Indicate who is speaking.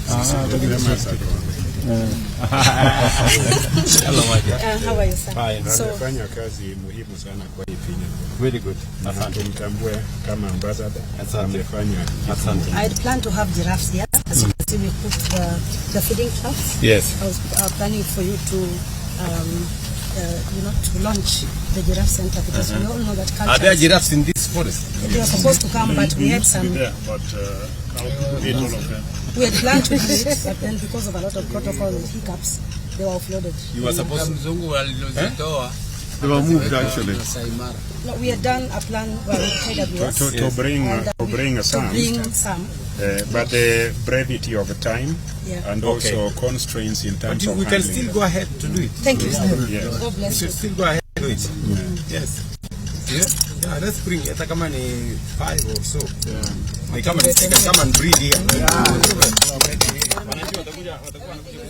Speaker 1: Ah,
Speaker 2: Hello, my dear.
Speaker 1: How are you, sir?
Speaker 2: Fine.
Speaker 1: So,
Speaker 3: Amefanya kazi muhimu sana kwa hii finya.
Speaker 2: Very good.
Speaker 3: Na
Speaker 2: Asante.
Speaker 3: tumtambue kama ambassador.
Speaker 2: Asante.
Speaker 3: Amefanya kitu
Speaker 2: Asante.
Speaker 1: I had planned to have giraffes here. As you can see, we put the feeding troughs.
Speaker 2: Yes.
Speaker 1: I was planning for you to launch the giraffe center because we all know that culture.
Speaker 2: Are there giraffes in this forest?
Speaker 1: They were supposed to come, but we had some.
Speaker 4: There, but I'll meet all of them.
Speaker 1: We had planned to do it, but then because of a lot of protocol hiccups, they were offloaded.
Speaker 2: You were supposed to.
Speaker 5: Mzungu walizitoa
Speaker 6: They were moved actually.
Speaker 5: Masai Mara.
Speaker 1: No, we had done a plan, well, with KWS.
Speaker 3: To bring,
Speaker 1: and,
Speaker 3: to bring
Speaker 1: to
Speaker 3: some,
Speaker 1: bring some.
Speaker 3: But the brevity of time and also constraints in
Speaker 2: But
Speaker 3: terms
Speaker 2: you,
Speaker 3: of
Speaker 2: we can
Speaker 3: handling
Speaker 2: still
Speaker 3: them.
Speaker 2: go ahead to do it.
Speaker 1: Thank you, sir.
Speaker 3: Yes.
Speaker 1: God
Speaker 2: We
Speaker 1: bless you.
Speaker 2: should still go ahead to do it. Yes. Yeah. Yeah, let's bring hata kama ni five or so. Yeah. They come and, they can come and breed here. Wananchi watakuja watakuwa wanakuja.